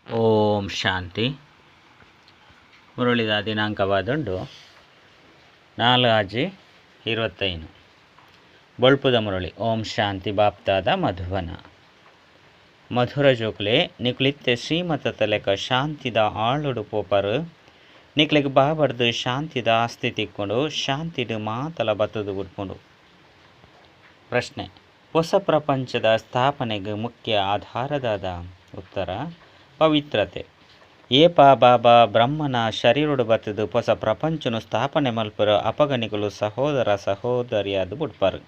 ಓಂ ಶಾಂತಿ. ಮುರಳಿದ ದಿನಾಂಕವಾದುಂಡು 4/6/25. ಬೊಳ್ಪುದ ಮುರಳಿ. ಓಂ ಶಾಂತಿ. ಬಾಪ್ತಾದ ಮಧುವನ. ಮಧುರ ಜೋಕುಲೆ, ನಿಕುಲಿತ್ತೆ ಶ್ರೀಮತ ತಲೆಕ ಶಾಂತಿದ ಆಳುಡು ಪೋಪರು. ನಿಕ್ಲೆಗ್ ಬಾಬಡ್ದು ಶಾಂತಿದ ಆಸ್ತಿ ತಿಕ್ಕೊಂಡು ಶಾಂತಿಡು ಮಾತಲ ಬತ್ತದು ಬಿಡ್ಪುಂಡು. ಪ್ರಶ್ನೆ: ಹೊಸ ಪ್ರಪಂಚದ ಸ್ಥಾಪನೆಗೆ ಮುಖ್ಯ ಆಧಾರದಾದ? ಉತ್ತರ: ಪವಿತ್ರತೆ. ಏಪ ಬಾಬಾ ಬ್ರಹ್ಮನ ಶರೀರಡು ಬತ್ತದು ಹೊಸ ಪ್ರಪಂಚನು ಸ್ಥಾಪನೆ ಮಲ್ಪರು, ಅಪಗಣಿಗಳು ಸಹೋದರ ಸಹೋದರಿಯಾದ ಬುಡ್ಪರು.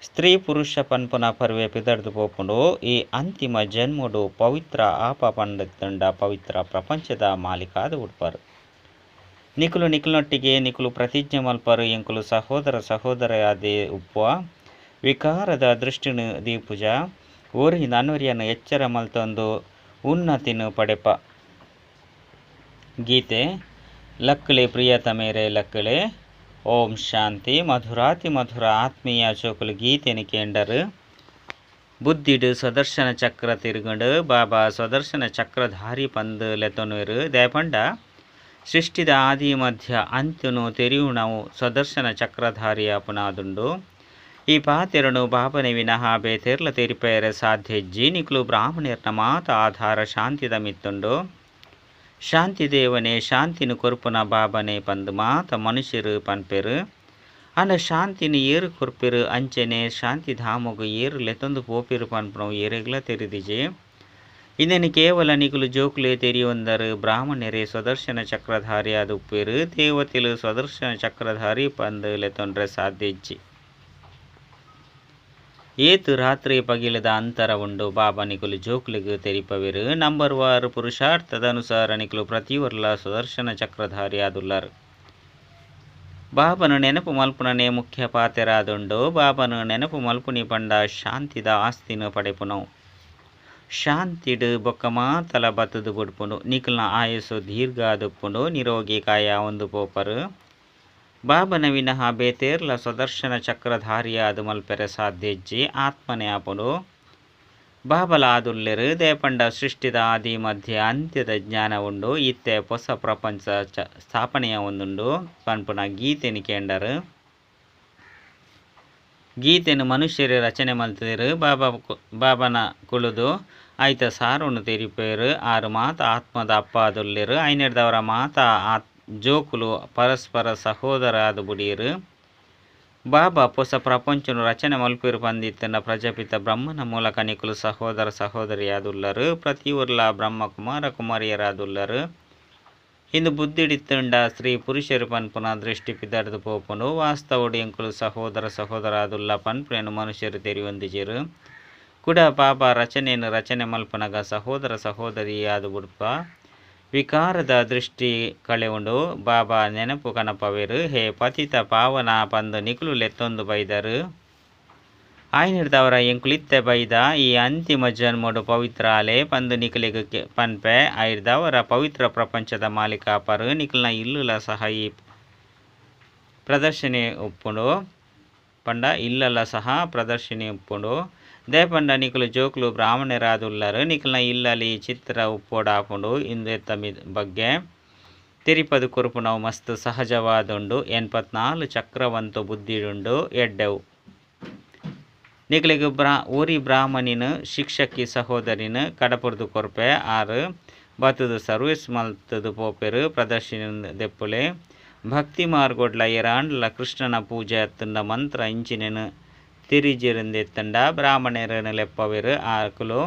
ಸ್ತ್ರೀ ಪುರುಷ ಪನ್ಪುನ ಪರ್ವೆ ಪಿದರ್ದು ಪೋಪುಂಡು. ಈ ಅಂತಿಮ ಜನ್ಮಡು ಪವಿತ್ರ ಆಪ ಪಂಡತಂಡ ಪವಿತ್ರ ಪ್ರಪಂಚದ ಮಾಲೀಕಾದ ಉಡ್ಪರು. ನಿಕುಲು ನಿಕುಲೊಟ್ಟಿಗೆ ನಿಕುಲು ಪ್ರತಿಜ್ಞೆ ಮಲ್ಪರು, ಎಂಕುಲು ಸಹೋದರ ಸಹೋದರಿಯಾದೇ ಉಪ್ಪುವ, ವಿಕಾರದ ದೃಷ್ಟಿನು ದೀಪುಜ, ಓರಿ ನನುರಿಯನ್ನು ಎಚ್ಚರ ಮಲ್ತೊಂದು ಉನ್ನತಿನು ಪಡೆಪ. ಗೀತೆ: ಲಕ್ಕಳೆ ಪ್ರಿಯತಮೇರೆ ಲಕ್ಕಳೆ. ಓಂ ಶಾಂತಿ. ಮಧುರಾತಿ ಮಧುರ ಆತ್ಮೀಯ ಚೋಕುಲು, ಗೀತೆನು ಕೇಂಡರು. ಬುದ್ಧಿಡು ಸ್ವದರ್ಶನ ಚಕ್ರ ತಿರುಗಂಡು. ಬಾಬಾ ಸ್ವದರ್ಶನ ಚಕ್ರಧಾರಿ ಪಂದು ಲೆತೊನುವೆರು. ದೇಪಂಡ ಸೃಷ್ಟಿದ ಆದಿ ಮಧ್ಯ ಅಂತ್ಯನು ತೆರಿಯುಣವು ಸ್ವದರ್ಶನ ಚಕ್ರಧಾರಿ ಅಪನಾದುಂಡು. ಈ ಪಾತೆರನು ಬಾಬನೆ ವಿನಃ ಬೇತೆರ್ಲ ತೆರಿಪೇರೆ ಸಾಧ್ಯ. ಜೀನಿಕುಲು ಬ್ರಾಹ್ಮಣರ್ನ ಮಾತ ಆಧಾರ ಶಾಂತಿದ ಮಿತ್ತುಂಡು. ಶಾಂತಿ ದೇವನೇ, ಶಾಂತಿನು ಕೊರ್ಪುನ ಬಾಬನೆ ಪಂದು ಮಾತ ಮನುಷ್ಯರು ಪನ್ಪೆರು. ಅಂಡ ಶಾಂತಿನ ಏರು ಕೊರ್ಪೆರು, ಅಂಚೆನೆ ಶಾಂತಿ ಧಾಮಗು ಏರು ಲೆತೊಂದು ಪೋಪೆರು ಪನ್ಪುನವು ಏರೆಗ್ಲ ತೆರಿದಿಜಿ. ಇಂದೆನು ಕೇವಲ ನಿಕುಲು ಜೋಕುಲೆ ತೆರಿಯೊಂದರು. ಬ್ರಾಹ್ಮಣರೇ ಸ್ವದರ್ಶನ ಚಕ್ರಧಾರಿ ಆದುಪ್ಪೆರು. ದೇವತೆಲು ಸ್ವದರ್ಶನ ಚಕ್ರಧಾರಿ ಪಂದು ಲೆತೊಂಡ್ರೆ ಸಾಧ್ಯ ಇಜ್ಜಿ. ಏತು ರಾತ್ರಿ ಪಗಿಲದ ಅಂತರ ಉಂಡು. ಬಾಬಾ ನಿಕುಲು ಜೋಕುಲಿಗೆ ತೆರಿಪವೆರು. ನಂಬರ್ ವಾರ್ ಪುರುಷಾರ್ಥದ ಅನುಸಾರ ನಿಕುಲು ಪ್ರತಿವರ್ಲ ಸುದರ್ಶನ ಚಕ್ರಧಾರಿ ಆದುಲ್ಲರು. ಬಾಬನು ನೆನಪು ಮಲ್ಪುನನೇ ಮುಖ್ಯ ಪಾತೆರಾದುಂಡು. ಬಾಬನು ನೆನಪು ಮಲ್ಪುನಿ ಪಂಡ ಶಾಂತಿದ ಆಸ್ತಿನ ಪಡೆಪುನವು. ಶಾಂತಿಡು ಬೊಕ್ಕ ಮಾತಲ ಬತ್ತದು ಬುಡ್ಪುಂಡು. ನಿಕುಲ್ನ ಆಯಸ್ಸು ದೀರ್ಘ ಆದುಪ್ಪುಂಡು. ನಿರೋಗಿ ಕಾಯ ಒಂದು ಪೋಪರು. ಬಾಬನ ವಿನಃ ಬೇತೇರ್ಲ ಸ್ವದರ್ಶನ ಚಕ್ರಧಾರಿಯಾದ ಮಲ್ಪೆರೆ ಸಾಧ್ಯ ಇಜ್ಜಿ. ಆತ್ಮನೆ ಆಪುಂಡು. ಬಾಬಲ ಆದುಲ್ಲೆರು. ದೇಪಂಡ ಸೃಷ್ಟಿದ ಆದಿ ಮಧ್ಯ ಅಂತ್ಯದ ಜ್ಞಾನ ಉಂಡು. ಇತ್ತೆ ಹೊಸ ಪ್ರಪಂಚ ಸ್ಥಾಪನೆಯ ಒಂದುಂಡು ಪನ್ಪುನ ಗೀತೆನು ಕೇಂಡರು. ಗೀತೆನು ಮನುಷ್ಯರೇ ರಚನೆ ಮಲ್ತಿರು. ಬಾಬಾ ಬಾಬನ ಕುಳುದು ಆಯ್ತ ಸಾರುನು ತೆರಿಪೇರು. ಆರು ಮಾತ ಆತ್ಮದ ಅಪ್ಪ ಆದುಲ್ಲೆರು. ಐನೆಡ್ದವರ ಮಾತ ಆತ್ ಜೋಕುಲು ಪರಸ್ಪರ ಸಹೋದರ ಆದು ಬುಡಿಯರು. ಬಾಬಾ ಹೊಸ ಪ್ರಪಂಚನು ರಚನೆ ಮಲ್ಪೆರು ಪಂದಿತ್ತನ ಪ್ರಜಾಪಿತ ಬ್ರಹ್ಮನ ಮೂಲಕ ನಿಕುಲು ಸಹೋದರ ಸಹೋದರಿಯಾದುಲ್ಲರು. ಪ್ರತಿಯೊರ್ಲ ಬ್ರಹ್ಮ ಕುಮಾರ ಕುಮಾರಿಯರಾದುಲ್ಲರು. ಇಂದು ಬುದ್ಧಿಡಿತ್ತುಂಡ ಸ್ತ್ರೀ ಪುರುಷರು ಪನ್ಪುನ ದೃಷ್ಟಿ ಪಿದರ್ದು ಪೋಪುಂಡು. ವಾಸ್ತವಡು ಎಂಕುಲು ಸಹೋದರ ಸಹೋದರಾದುಲ್ಲ ಪನ್ಪುನೇನು ಮನುಷ್ಯರು ತೆರಿಯೊಂದಿಜೆರು. ಕುಡ ಬಾಬಾ ರಚನೆಯನ್ನು ರಚನೆ ಮಲ್ಪನಗ ಸಹೋದರ ಸಹೋದರಿಯಾದ ಬುಡ್ಪ. ವಿಕಾರದ ದೃಷ್ಟಿ ಕಳೆಯುಂಡು. ಬಾಬಾ ನೆನಪು ಕನಪವೇರು. ಹೇ ಪತಿತ ಪಾವನ ಪಂದು ನಿಕುಲು ಲೆತ್ತೊಂದು ಬೈದರು. ಆಯ್ನಿಡ್ದವರ ಎಂಕುಲಿತ್ತೆ ಬೈದ. ಈ ಅಂತಿಮ ಜನ್ಮಡು ಪವಿತ್ರ ಆಲೆ ಪಂದು ನಿಕುಲಿಗೆ ಪನ್ಪೆ. ಐರ್ದವರ ಪವಿತ್ರ ಪ್ರಪಂಚದ ಮಾಲೀಕ ಪರು. ನಿಕುಲ್ನ ಇಲ್ಲುಲ ಸಹ ಈ ಪ್ರದರ್ಶಿನಿ ಉಪ್ಪುಂಡು. ಪಂಡ ಇಲ್ಲಲ ಸಹ ಪ್ರದರ್ಶಿನಿ ಉಪ್ಪುಂಡು. ದೇಪಂಡ ನಿಕುಲು ಜೋಕುಲು ಬ್ರಾಹ್ಮಣರಾದುಲ್ಲರು. ನಿಕುಲ್ನ ಇಲ್ಲಲಿ ಚಿತ್ರ ಉಪ್ಪೋಡಾಪುಂಡು. ಇಂದೆತ್ತ ಬಗ್ಗೆ ತಿರಿಪದು ಕೊರ್ಪುನವು ಮಸ್ತ್ ಸಹಜವಾದುಂಡು. 84 ಚಕ್ರವಂತ ಬುದ್ಧಿಡುಂಡು ಎಡ್ಡೆವು. ನಿಕುಲಿಗೆ ಓರಿ ಬ್ರಾಹ್ಮಣಿನ ಶಿಕ್ಷಕಿ ಸಹೋದರಿನ ಕಡಪುರ್ದು ಕೊರ್ಪೆ. ಆರು ಬತ್ತದು ಸರ್ವಿಸ್ ಮಲ್ತದು ಪೋಪೆರು. ಪ್ರದರ್ಶಿನಿ ದೆಪ್ಪುಲೆ. ಭಕ್ತಿ ಮಾರ್ಗೊಡ್ಲ ಏರಾಂಡ್ಲ ಕೃಷ್ಣನ ಪೂಜೆ ಅತ್ತಂಡ ಮಂತ್ರ ಇಂಚಿನೇನು ತಿರಿಜಿರಂದೆತ್ತಂಡ ಬ್ರಾಹ್ಮಣರನ್ನು ಲೆಪ್ಪವೆರು. ಆಕುಲು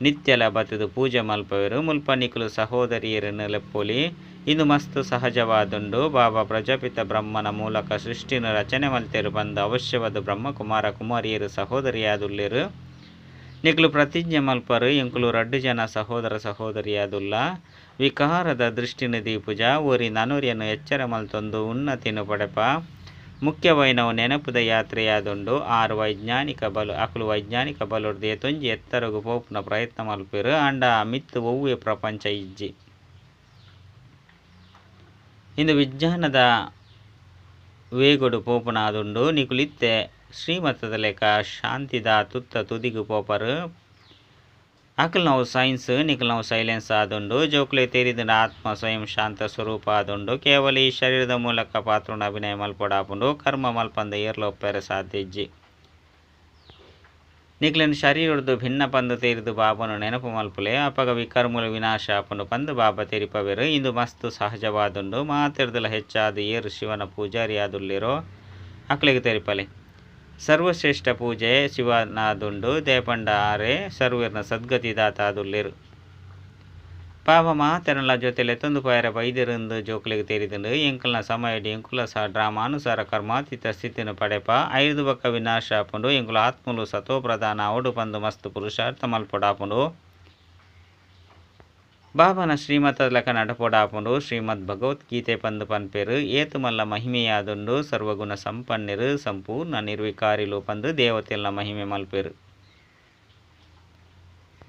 ನಿತ್ಯಲ ಬತ್ತದು ಪೂಜೆ ಮಲ್ಪವೆರು. ಮುಲ್ಪ ನಿಕುಲು ಸಹೋದರಿಯರನ್ನು ಲೆಪ್ಪೊಲಿ. ಇಂದು ಮಸ್ತ್ ಸಹಜವಾದುಂಡು. ಬಾಬಾ ಪ್ರಜಾಪಿತ ಬ್ರಹ್ಮನ ಮೂಲಕ ಸೃಷ್ಟಿನ ರಚನೆ ಮಲ್ತೆರು ಪಂದು ಅವಶ್ಯವಾದ ಬ್ರಹ್ಮ ಕುಮಾರ ಕುಮಾರಿಯರು ಸಹೋದರಿಯಾದುಲ್ಲೆರು. ನಿಕುಲು ಪ್ರತಿಜ್ಞೆ ಮಲ್ಪರು, ಎಂಕುಲು ರಡ್ಡು ಜನ ಸಹೋದರ ಸಹೋದರಿಯಾದುಲ್ಲ. ವಿಕಾರದ ದೃಷ್ಟಿನ ದೀಪುಜ, ಓರಿ ನನೊರಿಯನ್ನು ಎಚ್ಚರ ಮಲ್ತೊಂದು ಉನ್ನತಿನ ಪಡೆಪ. ಮುಖ್ಯವೈನವು ನೆನಪುದ ಯಾತ್ರೆಯಾದುಂಡು. ಆರು ವೈಜ್ಞಾನಿಕ ಬಲು ಅಕುಲು ವೈಜ್ಞಾನಿಕ ಬಲೊಡ್ದು ಏತೊಂಜಿ ಎತ್ತರಗು ಪೋಪುನ ಪ್ರಯತ್ನ ಮಲ್ಪೆರು. ಆಂಡ ಮಿತ್ತು ಒವ್ವೆ ಪ್ರಪಂಚ ಇಜ್ಜಿ. ಇಂದು ವಿಜ್ಞಾನದ ವೇಗೊಡು ಪೋಪುನಾದುಂಡು. ನಿಕುಲಿತ್ತೆ ಶ್ರೀಮತದ ಲೆಕ್ಕ ಶಾಂತಿದ ತುತ್ತ ತುದಿಗು ಪೋಪರು. ಅಕಲ್ನವು ಸೈನ್ಸ್ ನಿಕಲ್ನವು ಸೈಲೆನ್ಸ್ ಆದುಂಡು. ಜೋಕುಲೆ ತೆರಿದುಂಡು ಆತ್ಮ ಸ್ವಯಂ ಶಾಂತ ಸ್ವರೂಪ ಆದುಂಡು. ಕೇವಲ ಈ ಶರೀರದ ಮೂಲಕ ಪಾತ್ರನ ಅಭಿನಯ ಮಲ್ಪೊಡಾಪುಂಡು. ಕರ್ಮ ಮಲ್ಪಂದ ಏರ್ಲ ಒಪ್ಪೆರೆ ಸಾಧ್ಯ ಇಜ್ಜಿ. ನಿಕ್ಲೆನ ಶರೀರೊಡ್ದು ಭಿನ್ನ ಪಂದ್ ತೆರಿದು ಬಾಬನು ನೆನಪು ಮಲ್ಪುಲೆ. ಅಪಗ ವಿಕರ್ಮಲು ವಿನಾಶ ಆಪುಂಡು ಪಂದ್ ಬಾಬಾ ತೆರಿಪವೆರು. ಇಂದು ಮಸ್ತ್ ಸಹಜವಾದುಂಡು. ಮಾತೆರ್ದಲ ಹೆಚ್ಚಾದ್ ಏರ್ ಶಿವನ ಪೂಜಾರಿ ಆದುಲ್ಲೆರೋ ಅಕ್ಲೆಗ್ ತೆರಿಪಲೆ. ಸರ್ವಶ್ರೇಷ್ಠ ಪೂಜೆ ಶಿವನಾದುಂಡು. ದೇಪಂಡ ಆರೆ ಸರ್ವೆರ್ನ ಸದ್ಗತಿ ದಾತ ಆದುಲ್ಲೆರು. ಪಾಪ ಮಾತೆರ್ನಲ ಜೊತೆ ಲೆತ್ತೊಂದು ಪೋಯೆರೆ ಬೈದೆರುಂದು ಜೋಕುಲೆಗ್ ತೆರಿದುಂಡು. ಎಂಕಲ್ನ ಸಮಯಡ್ ಎಂಕುಲ ಸಹ ಡ್ರಾಮಾನುಸಾರ ಕರ್ಮಾತೀತ ಸ್ಥಿತಿನ ಪಡೆಪ. ಐರ್ದ್ ಬೊಕ್ಕ ವಿನಾಶ ಆಪುಂಡು. ಎಂಕುಲು ಆತ್ಮಲು ಸತೋ ಪ್ರಧಾನ ಆವೊಡು ಪಂದ್ ಮಸ್ತ್ ಪುರುಷಾರ್ಥ ಮಲ್ಪೊಡಾಪುಂಡು. ಬಾಬಾನ ಶ್ರೀಮತದ ಲೆಕ್ಕ ನಡಪೊಡಾಪುಂಡು. ಶ್ರೀಮದ್ ಭಗವದ್ಗೀತೆ ಪಂದ್ ಪನ್ಪೆರು. ಏತ್ ಮಲ್ಲ ಮಹಿಮೆಯಾದುಂಡು. ಸರ್ವಗುಣ ಸಂಪನ್ನೆರು ಸಂಪೂರ್ಣ ನಿರ್ವಿಕಾರಿಲು ಪಂದ್ ದೇವತೆಲ್ನ ಮಹಿಮೆ ಮಲ್ಪೆರು.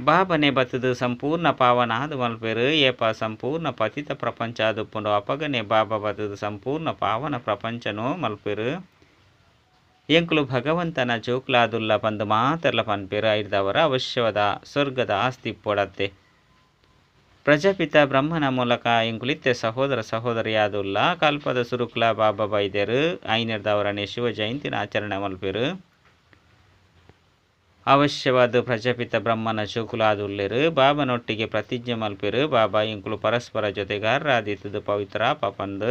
ಬಾಬನೆ ಬತ್ತುದು ಸಂಪೂರ್ಣ ಪಾವನಾದ್ ಮಲ್ಪೆರು. ಏಪ ಸಂಪೂರ್ಣ ಪತಿತ ಪ್ರಪಂಚ ಆದುಪ್ಪುಂಡು ಅಪಗನೆ ಬಾಬಾ ಬತ್ತುದು ಸಂಪೂರ್ಣ ಪಾವನ ಪ್ರಪಂಚನು ಮಲ್ಪೆರು. ಎಂಕುಲು ಭಗವಂತನ ಜೋಕುಲಾದುಲ್ಲ ಪಂದ್ ಮಾತೆರ್ಲ ಪನ್ಪೆರು. ಐರ್ದವರ ಅವಶ್ಯವಾದ ಸ್ವರ್ಗದ ಆಸ್ತಿ ಇಪ್ಪೊಡತ್ತೆ. ಪ್ರಜಾಪಿತ ಬ್ರಹ್ಮನ ಮೂಲಕ ಎಂಕುಲಿತ್ತೆ ಸಹೋದರ ಸಹೋದರಿಯಾದುಲ್ಲ. ಕಲ್ಪದ ಸುರುಕುಲ ಬಾಬಾ ಬೈದೆರು. ಐನೆರ್ದವರನೆ ಶಿವ ಜಯಂತಿನ ಆಚರಣೆ ಮಲ್ಪೆರು. ಅವಶ್ಯವಾದ ಪ್ರಜಾಪಿತ ಬ್ರಹ್ಮನ ಜೋಕುಲಾದುಲ್ಲೆರು. ಬಾಬನೊಟ್ಟಿಗೆ ಪ್ರತಿಜ್ಞೆ ಮಲ್ಪೆರು. ಬಾಬಾ ಎಂಕುಲು ಪರಸ್ಪರ ಜೊತೆಗಾರರಾದಿತ್ತದು ಪವಿತ್ರಾಪ ಪಂದ್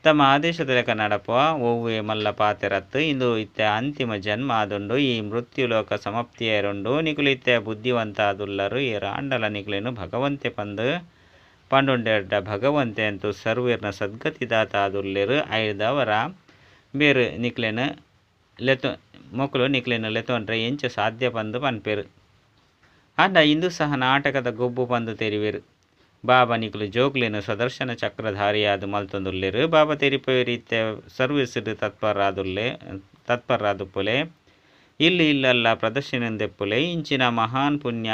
ತಮ್ಮ ಆದೇಶದ ಲೆಕ್ಕ ನಡಪ. ಒವ್ವೆ ಮಲ್ಲ ಪಾತೆರತ್ತು. ಇಂದು ಇತ್ತೆ ಅಂತಿಮ ಜನ್ಮ ಆದುಂಡು. ಈ ಮೃತ್ಯು ಲೋಕ ಸಮಾಪ್ತಿಯರುಂಡು. ನಿಕುಲು ಇತ್ತೆ ಬುದ್ಧಿವಂತ ಆದುಲ್ಲರು. ಏರಾಂಡಲ ನಿಕುಲೇನು ಭಗವಂತೆ ಪಂದ್ ಪಂಡೊಂಡೆರ್ಡ ಭಗವಂತೆ ಅಂತೂ ಸರ್ವೆರ್ನ ಸದ್ಗತಿದಾತ ಆದುಲ್ಲೆರು. ಐರ್ದವರ ಬೇರು ನಿಕ್ಲೆನ ಲೆತೊ ಮೊಕುಲು ನಿಕ್ಲೆನ ಲೆತೊಂಡ್ರೆ ಎಂಚ ಸಾಧ್ಯ ಪಂದ್ ಪನ್ಪೆರು. ಆಂಡ ಇಂದು ಸಹ ನಾಟಕದ ಗೊಬ್ಬು ಪಂದ್ ತೆರಿವೆರು. ಬಾಬಾ ನಿಕುಲು ಜೋಕ್ಲೆನ್ ಸ್ವದರ್ಶನ ಚಕ್ರಧಾರಿಯಾದ್ ಮಲ್ತೊಂದುಲ್ಲೆರು. ಬಾಬಾ ತೆರಿಪವೆರ್ ಇತ್ತೆ ಸರ್ವಿಸ್ಡ್ ತತ್ಪರಾದುಲ್ಲೆ ತತ್ಪರಾದುಪ್ಪುಲೆ. ಇಲ್ಲ್ ಇಲ್ಲಲ್ಲ ಪ್ರದರ್ಶನ ದೆಪ್ಪುಲೆ. ಇಂಚಿನ ಮಹಾನ್ ಪುಣ್ಯ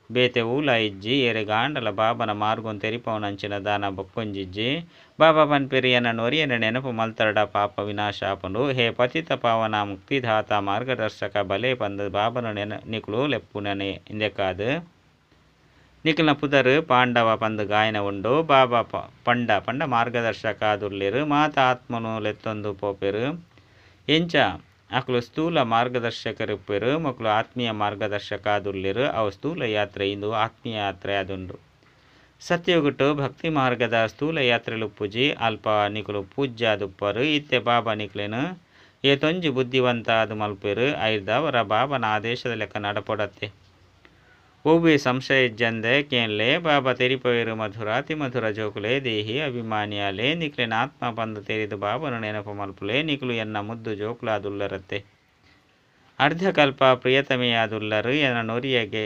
ಬೇತೆ ಓಲ ಇಜ್ಜಿ. ಏರೆಗಾಂಡಲ ಬಾಬನ ಮಾರ್ಗನ್ ತೆರಿಪವನಂಚಿನ ದಾನ ಬೊಕ್ಕೊಂಜಿಜ್ಜಿ. ಬಾಬಾ ಪನ್ಪೆರ್ ಎನನ್ ಒರಿಯನ ನೆನಪು ಮಲ್ತರ್ಡ ಪಾಪ ವಿನಾಶ ಆಪುಂಡು. ಹೇ ಪತಿತ ಪಾವನ ಮುಕ್ತಿದಾತ ಮಾರ್ಗದರ್ಶಕ ಬಲೆ ಪಂದ್ ಬಾಬನ ನಿಕುಲು ಲೆಪ್ಪುನನೆ ಇಂದೆಕಾದ್. ನಿಕಲ್ನ ಪುದರ್ ಪಾಂಡವ ಪಂದ್ ಗಾಯನ ಉಂಡು. ಬಾಬಾ ಪಂಡ ಪಂಡ ಮಾರ್ಗದರ್ಶಕ ಆದುಲ್ಲೆರು. ಮಾತ ಆತ್ಮನು ಲೆತ್ತೊಂದು ಪೋಪೆರು. ಎಂಚ ಅಕುಲು ಸ್ಥೂಲ ಮಾರ್ಗದರ್ಶಕರಿಪ್ಪೆರು. ಮೊಕುಲು ಆತ್ಮೀಯ ಮಾರ್ಗದರ್ಶಕ ಆದುಲ್ಲೆರು. ಅವು ಸ್ಥೂಲ ಯಾತ್ರೆ ಇಂದು ಆತ್ಮೀಯ ಯಾತ್ರೆ ಆದುಂಡು. ಸತ್ಯಯುಗಟ್ ಭಕ್ತಿ ಮಾರ್ಗದ ಸ್ಥೂಲ ಯಾತ್ರೆಲು ಪೂಜಿ. ಅಲ್ಪ ನಿಕುಲು ಪೂಜ್ಯಾದುಪ್ಪರು. ಇತ್ತೆ ಬಾಬಾ ನಿಕ್ಲೆನ್ ಏತೊಂಜಿ ಬುದ್ಧಿವಂತ ಆದ್ ಮಲ್ಪೆರು. ಐರ್ದವರ ಬಾಬನ ಆದೇಶದ ಲೆಕ್ಕ ನಡಪೊಡತ್ತೆ. ಒವ್ವೆ ಸಂಶಯ ಇಜ್ಜಂದೆ ಕೇನ್ಲೆ. ಬಾಬಾ ತೆರಿಪವೆರು ಮಧುರಾತಿ ಮಧುರ ಜೋಕುಲೆ ದೇಹಿ ಅಭಿಮಾನಿಯಾಲೆ ನಿಕ್ಲೆನ ಆತ್ಮ ಪಂದ್ ತೆರಿದು ಬಾಬನ ನೆನಪು ಮಲ್ಪುಲೆ. ನಿಕುಲು ಎನ್ನ ಮುದ್ದು ಜೋಕುಲಾದುಲ್ಲರತ್ತೆ. ಅರ್ಧಕಲ್ಪ ಪ್ರಿಯತಮೆಯಾದುಲ್ಲರು. ಎನ್ನ ನೊರಿಯಗೆ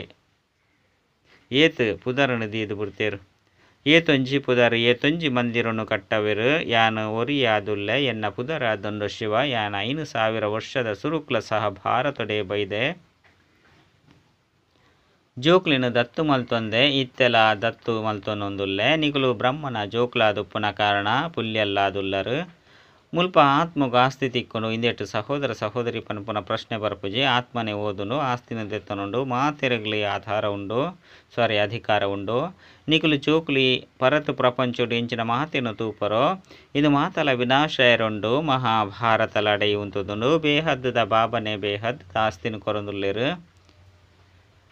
ಏತ್ ಪುದರನ್ನು ದೀದ್ ಬುಡ್ತೇರು. ಏತೊಂಜಿ ಪುದರ್ ಏತೊಂಜಿ ಮಂದಿರನು ಕಟ್ಟವೆರು. ಯಾನ್ ಒರಿಯಾದುಲ್ಲೆ. ಎನ್ನ ಪುದರಾದುಂಡು ಶಿವ. ಯಾನ್ 5000 ವರ್ಷದ ಸುರುಕ್ಲ ಸಹ ಭಾರತೊಡೆ ಬೈದೆ. ಜೋಕ್ಲೆನ್ ದತ್ತು ಮಲ್ತೊಂದೆ. ಇತ್ತೆಲ ದತ್ತು ಮಲ್ತೊಂದುಲ್ಲೆ. ನಿಕುಲು ಬ್ರಹ್ಮನ ಜೋಕುಲಾದುಪ್ಪುನ ಕಾರಣ ಪುಲ್ಯಲ್ಲಾದುಲ್ಲರು. ಮುಲ್ಪ ಆತ್ಮಗ್ ಆಸ್ತಿ ತಿಕ್ಕುಂಡು. ಇಂದೆಟ್ ಸಹೋದರ ಸಹೋದರಿ ಪನ್ಪುನ ಪ್ರಶ್ನೆ ಬರ್ಪುಜಿ. ಆತ್ಮನೆ ಓದುಂಡು ಆಸ್ತಿನ ದೆತ್ತೊನುಂಡು. ಮಾತೆರೆಗ್ಲ ಆಧಾರ ಉಂಡು, ಸಾರಿ ಅಧಿಕಾರ ಉಂಡು. ನಿಕುಲು ಜೋಕುಲಿ ಪರತ್ ಪ್ರಪಂಚೊಡು ಎಂಚಿನ ಮಾತೆನು ತೂಪರೋ ಇದು ಮಾತಲ ವಿನಾಶಯರುಂಡು. ಮಹಾಭಾರತ ಲಡೈ ಉಂತುದುಂಡು. ಬೇಹದ್ದುದ ಬಾಬನೆ ಬೇಹದ್ದುದ ಆಸ್ತಿನ ಕೊರೊಂದುಲ್ಲೆರು.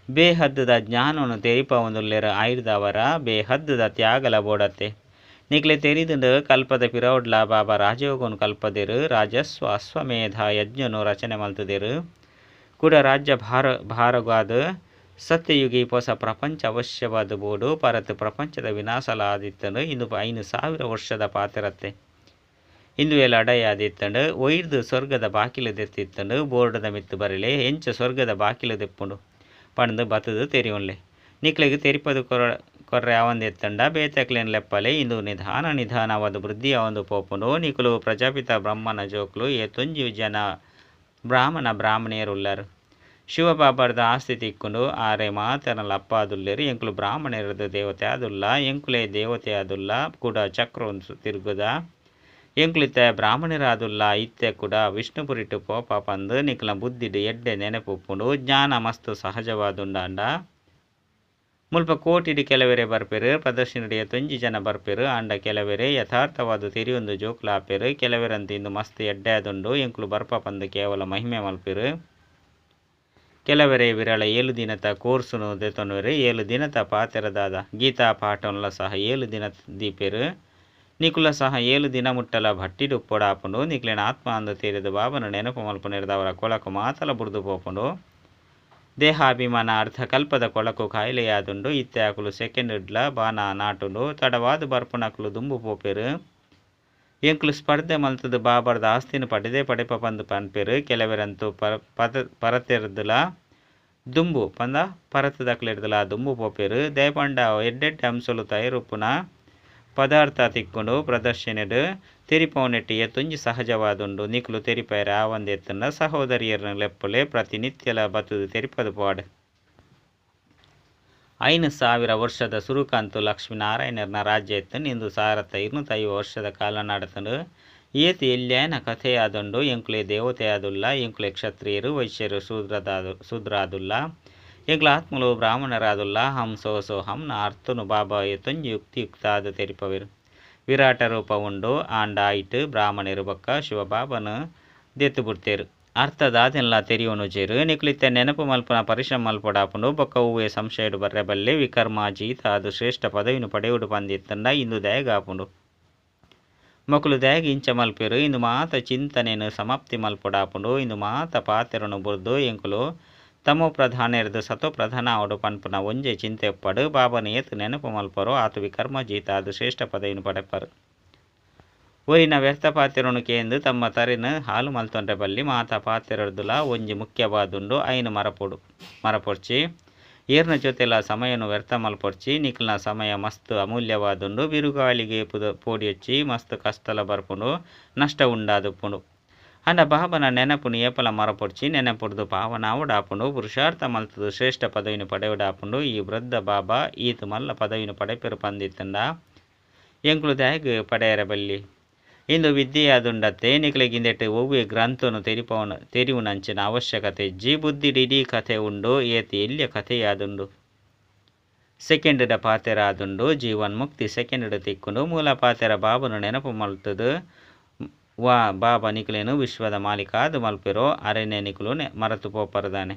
ಬೇಹದ್ದುದ ಜ್ಞಾನನು ತೆರಿಪವೊಂದುಲ್ಲೆರು. ಐರ್ದವರ ಬೇಹದ್ದುದ ತ್ಯಾಗಲ ಬೋಡತ್ತೆ. ನಿಕ್ಲೆ ತೆರಿದುಂಡು ಕಲ್ಪದ ಪಿರವುಡ್ಲ ಬಾಬಾ ರಾಜಯೋಗನು ಕಲ್ಪದೆರು. ರಾಜಸ್ವ ಅಶ್ವಮೇಧ ಯಜ್ಞನು ರಚನೆ ಮಲ್ತುದೆರು. ಕೂಡ ರಾಜ್ಯ ಭಾರ ಭಾರಗಾದ ಸತ್ಯಯುಗಿ ಪೊಸ ಪ್ರಪಂಚ ಅವಶ್ಯವಾದ ಬೋಡು. ಪರತ್ ಪ್ರಪಂಚದ ವಿನಾಶಲ ಆದಿತ್ತಂಡು. ಇಂದು 5000 ವರ್ಷದ ಪಾತೆರತ್ತೆ. ಇಂದು ಲಡಾಯಿ ಆದಿತ್ತಂಡು. ಒಯ್ದು ಸ್ವರ್ಗದ ಬಾಕಿಲು ದೆತ್ತಿತ್ತಂಡು. ಬೋರ್ಡದ ಮಿತ್ತು ಬರಲೆ ಎಂಚ ಸ್ವರ್ಗದ ಬಾಕಿಲು ದೆಪ್ಪುಂಡು ಪಂದ್ ಬತ್ತುದು ತೆರಿಯೊನ್ಲೆ. ನಿಕ್ಲೆಗ್ ತೆರಿಪದು ಕೊರ್ರೆ ಆವಂದೆತ್ತಂಡ ಬೇತೆಕ್ಲೆನ್ ಲೆಪ್ಪಲೆ. ಇಂದು ನಿಧಾನ ನಿಧಾನವಾದ ವೃದ್ಧಿ ಆವೊಂದು ಪೋಪುಂಡು. ನಿಕುಲು ಪ್ರಜಾಪಿತ ಬ್ರಹ್ಮನ ಜೋಕುಲು. ಏತೊಂಜಿ ಜನ ಬ್ರಾಹ್ಮಣ ಬ್ರಾಹ್ಮಣಿಯರುಲ್ಲರು. ಶಿವಬಾಬಾರ್ದ ಆಸ್ತಿ ತಿಕ್ಕುಂಡು. ಆರೆ ಮಾತೆರ್ನಲ ಅಪ್ಪಾದುಲ್ಲೆರು. ಎಂಕುಲು ಬ್ರಾಹ್ಮಣರದು ದೇವತೆ ಆದುಲ್ಲ. ಎಂಕುಲೆ ದೇವತೆ ಆದುಲ್ಲ. ಕೂಡ ಚಕ್ರ ತಿರುಗುದ. ಎಂಕುಲು ಇತ್ತೆ ಬ್ರಾಹ್ಮಣರಾದುಲ್ಲ. ಇತ್ತೆ ಕೂಡ ವಿಷ್ಣುಪುರಿಟ್ ಪೋಪ ಪಂದ್ ನಿಕ್ಲ್ನ ಬುದ್ಧಿಡ್ ಎಡ್ಡೆ ನೆನಪು ಉಪ್ಪುಂಡು. ಜ್ಞಾನ ಮಸ್ತ್ ಸಹಜವಾದುಂಡಾಂಡ. ಮುಲ್ಪ ಕೋಟಿಡ್ ಕೆಲವೆರೆ ಬರ್ಪೆರ್. ಪ್ರದರ್ಶನಡ್ ಏತೊಂಜಿ ಜನ ಬರ್ಪೆರ್. ಆಂಡ ಕೆಲವೆರೆ ಯಥಾರ್ಥವಾದ್ ತೆರಿಯೊಂದು ಜೋಕುಲು ಆಪೆರ್. ಕೆಲವೆರಂತೂ ಇಂದು ಮಸ್ತ್ ಎಡ್ಡೆ ಆದುಂಡು ಎಂಕುಲು ಬರ್ಪ ಪಂದ್ ಕೇವಲ ಮಹಿಮೆ ಮಲ್ಪೆರ್. ಕೆಲವೆರೆ ವಿರಳ ಏಳು ದಿನತ ಕೋರ್ಸುನು ದೆತೊನುವೆರ್. ಏಳು ದಿನತ ಪಾತೆರ ದಾದ? ಗೀತಾ ಪಾಠೊನ್ಲ ಸಹ ಏಳು ದಿನ ದೀಪೆರ್. ನಿಕುಲ ಸಹ ಏಳು ದಿನ ಮುಟ್ಟಲ ಭಟ್ಟಿಡ್ ಉಪ್ಪೊಡಾಪುಂಡು. ನಿಕ್ಲೆನ ಆತ್ಮ ಅಂದ್ ತೆರಿದ್ ಬಾಬನ ನೆನಪು ಮಲ್ಪುನೆರ್ದಾವರ ಕೊಳಕು ಮಾತಲ ಬುಡ್ದು ಪೋಪುಂಡು. ದೇಹಾಭಿಮಾನ ಅರ್ಧಕಲ್ಪದ ಕೊಳಕು ಕಾಯಿಲೆಯಾದುಂಡು. ಇತ್ತೆ ಅಕುಲು ಸೆಕೆಂಡ್ ಡ್ಲ ಬಾಣ ನಾಟುಂಡು. ತಡವಾದ್ ಬರ್ಪುನಕುಲು ದುಂಬು ಪೋಪೆರ್. ಎಂಕುಲು ಸ್ಪರ್ಧೆ ಮಲ್ತ್ದ್ ಬಾಬಾರ್ದ ಆಸ್ತಿನ್ ಪಡೆದೇ ಪಡೆಪ ಪಂದ್ ಪನ್ಪೆರ್. ಕೆಲವೆರಂತೂ ಪರತೆರ್ದ್ ಲ ದುಂಬು ಪಂಡ ಪರತದಕ್ಲೆರ್ದ್ ಲ ದುಂಬು ಪೋಪೆರ್. ದಾಯೆ ಪಂಡ ಎಡ್ಡೆ ಎಡ್ಡೆ ಅಂಶೊಲು ತಯಾರುಪ್ಪುನ ಪದಾರ್ಥ ತಿಕ್ಕುಂಡು. ಪ್ರದರ್ಶನಡ್ ತೆರಿಪಾವುನೆಟ್ ಏತೊಂಜಿ ಸಹಜವಾದುಂಡು. ನಿಕುಲು ತೆರಿಪಾಯೆರೆ ಆವಂದೆ ಇತ್ತ್ಂಡ ಸಹೋದರಿಯೆರ್ನ ಲೆಪ್ಪುಲೆ ಪ್ರತಿನಿತ್ಯಲ ಬತ್ತುದು ತೆರಿಪಾದ್ ಪೋವಡ್. 5000 ವರ್ಷದ ಸುರುಕಂತು ಲಕ್ಷ್ಮೀ-ನಾರಾಯಣೆರ್ನ ರಾಜ್ಯ ಇತ್ತ್ಂಡ್. ಇಂದು 1250 ವರ್ಷದ ಕಾಲ ನಡತ್ಂಡ್. ಏತ್ ಎಲ್ಯಾಯಿನ ಕಥೆಯಾದುಂಡು. ಎಂಕುಲೇ ದೇವತೆಯಾದುಲ್ಲ. ಎಂಕುಲೇ ಕ್ಷತ್ರಿಯೆರ್, ವೈಶ್ಯೆರ್, ಶೂದ್ರಾದುಲ್ಲ. ಎಂಕುಲು ಆತ್ಮಲು ಬ್ರಾಹ್ಮಣರಾದುಲ್ಲ. ಅಹಂ ಸೋ ಸೋಹಂ ನ ಅರ್ಥೊನು ಬಾಬಾ ಏತೊಂಜಿ ಯುಕ್ತಿಯುಕ್ತ ಆದ್ ತೆರಿಪಾವೆರ್. ವಿರಾಟ ರೂಪ ಉಂಡು ಆಂಡ ಅಯಿಟ್ ಬ್ರಾಹ್ಮಣೆರ್ ಬೊಕ್ಕ ಶಿವಬಾಬನ್ ದೆತ್ತ್ ಬುಡ್ತೆರ್. ಅರ್ಥ ದಾದೆನ್ಲಾ ತೆರಿಯೊನುಜೆರ್. ನಿಕುಲು ಇತ್ತೆ ನೆನಪು ಮಲ್ಪುನ ಪರಿಶ್ರಮ ಮಲ್ಪೊಡಾಪುಂಡು. ಬೊಕ್ಕ ಒವ್ವೇ ಸಂಶಯಡ್ ಬರ್ರೆ ಬಲ್ಲಿ. ವಿಕರ್ಮಾಜೀತ್ ಆದ್ ಶ್ರೇಷ್ಠ ಪದವಿನ್ ಪಡೆಯೊಡು ಪಂದ್ ಇತ್ತ್ಂಡ ಇಂದು ದಾಯೆಗ್ ಆಪುಂಡು? ಮೊಕುಲು ದಾಯೆಗ್ ಇಂಚ ಮಲ್ಪುವೆರ್? ಇಂದು ಮಾತ ಚಿಂತನೆನ್ ಸಮಾಪ್ತಿ ಮಲ್ಪೊಡಾಪುಂಡು. ಇಂದು ಮಾತ ಪಾತೆರೊನು ಬುಡ್ದು ಎಂಕುಲು ತಮೋಪ್ರಧಾನರ್ದ್ ಸತೋಪ್ರಧಾನ ಆವೊಡು ಪನ್ಪುನ ಒಂಜೇ ಚಿಂತೆ ಉಪ್ಪಡ್. ಬಾಬಾನ ಏತ್ ನೆನಪು ಮಲ್ಪುವರೋ ಆತ್ ವಿಕರ್ಮಾಜೀತ್ ಆದ್ ಶ್ರೇಷ್ಠ ಪದವಿನ್ ಪಡೆಪರ್. ಒರಿನ ವ್ಯರ್ಥ ಪಾತೆರೊನು ಕೇಂದ್ ತಮ್ಮ ತರೆನ್ ಹಾಳು ಮಲ್ತೊನ್ರೆ ಬಲ್ಲಿ. ಮಾತ ಪಾತೆರೊರ್ದುಲಾ ಒಂಜಿ ಮುಖ್ಯವಾದುಂಡು ಅಯಿನ್ ಮರಪೊಡ್ಚಿ. ಏರ್ನ ಜೊತೆಲಾ ಸಮಯೊನು ವ್ಯರ್ಥ ಮಲ್ಪೊಡ್ಚಿ. ನಿಕಲ್ನ ಸಮಯ ಮಸ್ತ್ ಅಮೂಲ್ಯವಾದುಂಡು. ಬಿರುಗಾಳಿಗ್ ಪೋಡಿಯೊಚ್ಚಿ ಮಸ್ತ್ ಕಷ್ಟಲ ಬರ್ಪುಂಡು ನಷ್ಟ ಉಂಡಾದುಪ್ಪುಂಡು. ಆಂಡ ಬಾಬನ ನೆನಪುನು ಏಪಲ ಮರಪೊಡ್ಚಿ. ನೆನಪುಡ್ದು ಪಾವನ ಆವೊಡಾಪುಂಡು. ಪುರುಷಾರ್ಥ ಮಲ್ತುದು ಶ್ರೇಷ್ಠ ಪದವಿನ್ ಪಡೆಯೊಡಾಪುಂಡು. ಈ ವೃದ್ಧ ಬಾಬಾ ಈತ್ ಮಲ್ಲ ಪದವಿನ್ ಪಡೆಪೆರು ಪಂದಿತ್ತುಂಡ ಎಂಕುಲು ದಾಯೆಗ್ ಪಡೆಯರೆ ಬಲ್ಲಿ? ಇಂದು ವಿದ್ಯೆಯಾದುಂಡತ್ತೆ. ನಿಕಲೆಗ್ ಇಂದೆಟ್ ಒವ್ವೇ ಗ್ರಂಥೊನು ತೆರಿಯುನಂಚಿನ ಅವಶ್ಯಕತೆ ಇಜ್ಜಿ. ಬುದ್ಧಿಡ್ ಇಡೀ ಕಥೆ ಉಂಡು. ಏತ್ ಎಲ್ಯ ಕಥೆಯಾದುಂಡು. ಸೆಕೆಂಡ್ ದ ಪಾತೆರ ಆದುಂಡು. ಜೀವನ್ ಮುಕ್ತಿ ಸೆಕೆಂಡ್ ಡ್ ತಿಕ್ಕುಂಡು. ಮೂಲ ಪಾತೆರ ಬಾಬನು ನೆನಪು ಮಲ್ತುದು ವಾ ಬಾಬಾ ನಿಕಲೆನ್ ವಿಶ್ವದ ಮಾಲೀಕಾದ್ ಮಲ್ಪೆರೋ ಅರೆನೇ ನಿಕುಲು ಮರತು ಪೋಪರ್ದಾನೆ.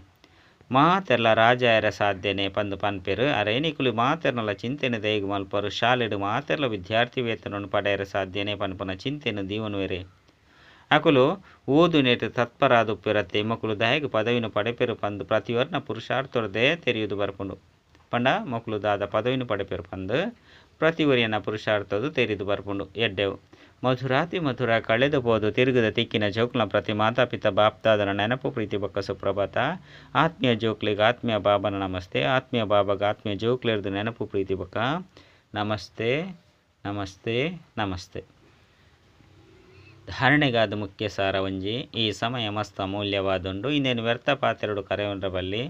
ಮಾತೆರ್ಲ ರಾಜ ಆಯೆರೆ ಸಾಧ್ಯನೆ ಪಂದ್ ಪನ್ಪೆರ್. ಅರೇ ನಿಕುಲು ಮಾತೆರ್ನಲ ಚಿಂತೆನ್ ದಯೆಗ್ ಮಲ್ಪರು. ಶಾಲೆಡ್ ಮಾತೆರ್ಲ ವಿದ್ಯಾರ್ಥಿ ವೇತನನ್ ಪಡೆಯರೆ ಸಾಧ್ಯನೆ ಪನ್ಪುನ ಚಿಂತೆನ್ ದೀವೊನುವೆರೆ. ಅಕುಲು ಓದುನೆಟ್ ತತ್ಪರಾದುಪ್ಪೆರತ್ತೆ. ಮೊಕುಲು ದಾಯೆಗ್ ಪದವಿನ್ ಪಡೆಪೆರು ಪಂದ್ ಪ್ರತಿಯೊರ್ನ ಪುರುಷಾರ್ಥೊರ್ದೇ ತೆರಿಯುದು ಬರ್ಪುಂಡು. ಪಂಡ ಮೊಕುಲು ದಾದ ಪದವಿನ್ ಪಡೆಪೆರು ಪಂದ್ ಪ್ರತಿಯೊರಿಯನ ಪುರುಷಾರ್ಥದ ತೆರಿದು ಬರ್ಪುಂಡು. ಎಡ್ಡೆವು ಮಧುರಾತಿ ಮಧುರ ಕಳೆದು ಪೋದು ತಿರುಗದ ತಿಕ್ಕಿನ ಜೋಕುಲ್ನ ಪ್ರತಿ ಮಾತಾ ಪಿತ ಬಾಪ್ದಾದನ ನೆನಪು ಪ್ರೀತಿ ಬೊಕ್ಕ ಸುಪ್ರಭಾತ. ಆತ್ಮೀಯ ಜೋಕ್ಲೆಗ್ ಆತ್ಮೀಯ ಬಾಬನ ನಮಸ್ತೆ. ಆತ್ಮೀಯ ಬಾಬಾಗ ಆತ್ಮೀಯ ಜೋಕ್ಲೆರ್ದ್ ನೆನಪು ಪ್ರೀತಿ ಬೊಕ್ಕ ನಮಸ್ತೆ ನಮಸ್ತೆ ನಮಸ್ತೆ. ಧಾರಣೆಗಾದ ಮುಖ್ಯ ಸಾರ ಒಂಜಿ ಈ ಸಮಯ ಮಸ್ತ್ ಅಮೂಲ್ಯವಾದುಂಡು. ಇಂದೇನು ವ್ಯರ್ಥ ಪಾತೆರಡು ಕರೆಯೊನ್ರ ಬಲ್ಲಿ.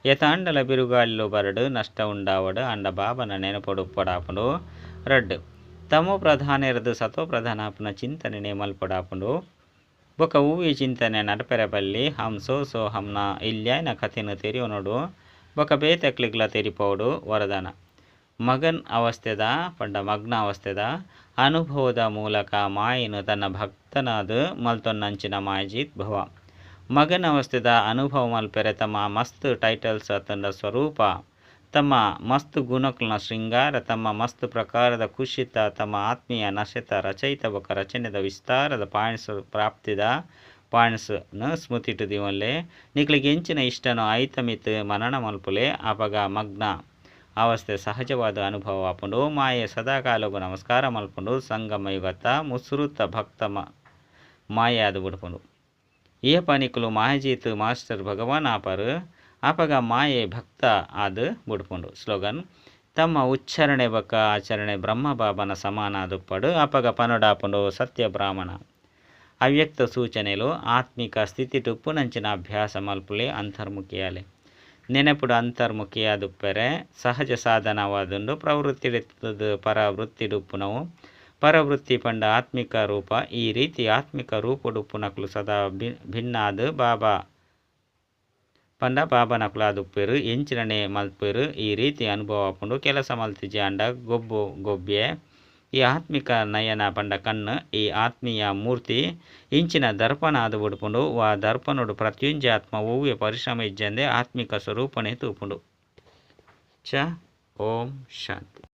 ಯಥಾಂಡಲ ಬಿರುಗಾಳಿಲು ಬರಡು ನಷ್ಟ ಉಂಡಾವಡು ಆಂಡ ಬಾಬನ ನೆನಪೊಡು ಉಪ್ಪಡಾಪುಂಡು. ರಡ್ಡ್ ತಮೋ ಪ್ರಧಾನರ್ದ್ ಸತೋ ಪ್ರಧಾನ ಆಪುನ ಚಿಂತನೆ ಮಲ್ಪೊಡಾಪುಂಡು. ಬೊಕ್ಕ ಒವ್ವೇ ಚಿಂತನೆ ನಡಪೆರೆ ಬಲ್ಲಿ. ಹಂ ಸೋ ಸೋ ಹಂನ ಇಲ್ಯಾಯಿನ ಕಥೆನ್ ತೆರಿಯೊನೊಡು. ಬೊಕ್ಕ ಬೇತೆಕ್ಲೆಗ್ಲ ತೆರಿಪಾವೊಡು. ವರದಾನ ಮಗನ್ ಅವಸ್ಥೆದ ಪಂಡ ಮಗ್ನ ಅವಸ್ಥೆದ ಅನುಭವದ ಮೂಲಕ ಮಾಯೆನು ತನ್ನ ಭಕ್ತನಾದ್ ಮಲ್ತೊನ್ನಂಚಿನ ಮಾಯಜೀತ್ ಭವ. ಮಗನ ಅವಸ್ಥೆದ ಅನುಭವ ಮಲ್ಪೆರೆ ತಮ್ಮ ಮಸ್ತ್ ಟೈಟಲ್ಸ್ ಅತ್ತಂಡ ಸ್ವರೂಪ ತಮ್ಮ ಮಸ್ತ್ ಗುಣಕ್ಲನ ಶೃಂಗಾರ ತಮ್ಮ ಮಸ್ತ್ ಪ್ರಕಾರದ ಖುಷಿತ ತಮ್ಮ ಆತ್ಮೀಯ ನಶೆತ ರಚಯಿತ ಬೊಕ್ಕ ರಚನೆದ ವಿಸ್ತಾರದ ಪಾಯಿಂಟ್ಸ್ ಪ್ರಾಪ್ತಿದ ಪಾಯಿಂಟ್ಸ್ ನು ಸ್ಮೃತಿಟ್ ದೀವೊನ್ಲೆ. ನಿಕ್ಲೆಗ್ ಎಂಚಿನ ಇಷ್ಟನೋ ಐತ ಮಿತ್ತ್ ಮನನ ಮಲ್ಪುಲೆ. ಅಪಗ ಮಗ್ನ ಅವಸ್ಥೆ ಸಹಜವಾದ ಅನುಭವ ಆಪುಂಡು. ಮಾಯೆ ಸದಾಕಾಲೊಗು ನಮಸ್ಕಾರ ಮಲ್ಪುಂಡು. ಸಂಗಮ ಯುಗತ ಮುಸುರುತ ಭಕ್ತ ಮಾಯೆ ಆದ್ ಬುಡ್ಪುಂಡು. ಏಪ ನಿಕುಲು ಮಾಯಜೀತ್ ಮಾಸ್ಟರ್ ಭಗವಾನ್ ಆಪರು ಅಪಗ ಮಾಯೆ ಭಕ್ತ ಆದ್ ಬುಡ್ಪುಂಡು. ಸ್ಲೋಗನ್ ತಮ್ಮ ಉಚ್ಚಾರಣೆ ಬೊಕ್ಕ ಆಚರಣೆ ಬ್ರಹ್ಮ ಬಾಬನ ಸಮಾನ ಆದುಪ್ಪಡು. ಅಪಗ ಪನೊಡಾಪುಂಡು ಸತ್ಯ ಬ್ರಾಹ್ಮಣ. ಅವ್ಯಕ್ತ ಸೂಚನೆಲು ಆತ್ಮಿಕ ಸ್ಥಿತಿಟ್ ಉಪ್ಪುನಂಚಿನ ಅಭ್ಯಾಸ ಮಲ್ಪುಲೆ ಅಂತರ್ಮುಖಿಯಾಲೆ. ನೆನಪುಡು ಅಂತರ್ಮುಖಿಯಾದುಪ್ಪೆರೆ ಸಹಜ ಸಾಧನವಾದುಂಡು. ಪ್ರವೃತ್ತಿಡಿತ್ತದ ಪರವೃತ್ತಿಡುಪ್ಪುನವು. ಪರವೃತ್ತಿ ಪಂಡ ಆತ್ಮಿಕ ರೂಪ. ಈ ರೀತಿ ಆತ್ಮಿಕ ರೂಪೊಡುಪ್ಪುನಕುಲು ಸದಾ ಭಿನ್ನಾದ್ ಬಾಬಾ ಪಂಡ ಬಾಬಾನಕುಲು ಆದುಪ್ಪುವೆರ್ ಎಂಚಿನನೆ ಮಲ್ಪುವೆರ್ ಈ ರೀತಿ ಅನುಭವ ಆಪುಂಡು ಕೆಲಸ ಮಲ್ತಿಜಾಂಡ ಗೊಬ್ಬು ಗೊಬ್ಬ್ಯೆ. ಈ ಆತ್ಮಿಕ ನಯನ ಪಂಡ ಕಣ್ಣು ಈ ಆತ್ಮೀಯ ಮೂರ್ತಿ ಇಂಚಿನ ದರ್ಪಣ ಆದ್ ಬುಡ್ಪುಂಡು ವಾ ದರ್ಪಣೋಡು ಪ್ರತಿಯೊಂಜಿ ಆತ್ಮ ಒವ್ವೆ ಪರಿಶ್ರಮ ಇಜ್ಜಂದೆ ಆತ್ಮಿಕ ಸ್ವರೂಪನೇ ತೂಪುಂಡು. ಚ ಓಂ ಶಾಂತಿ.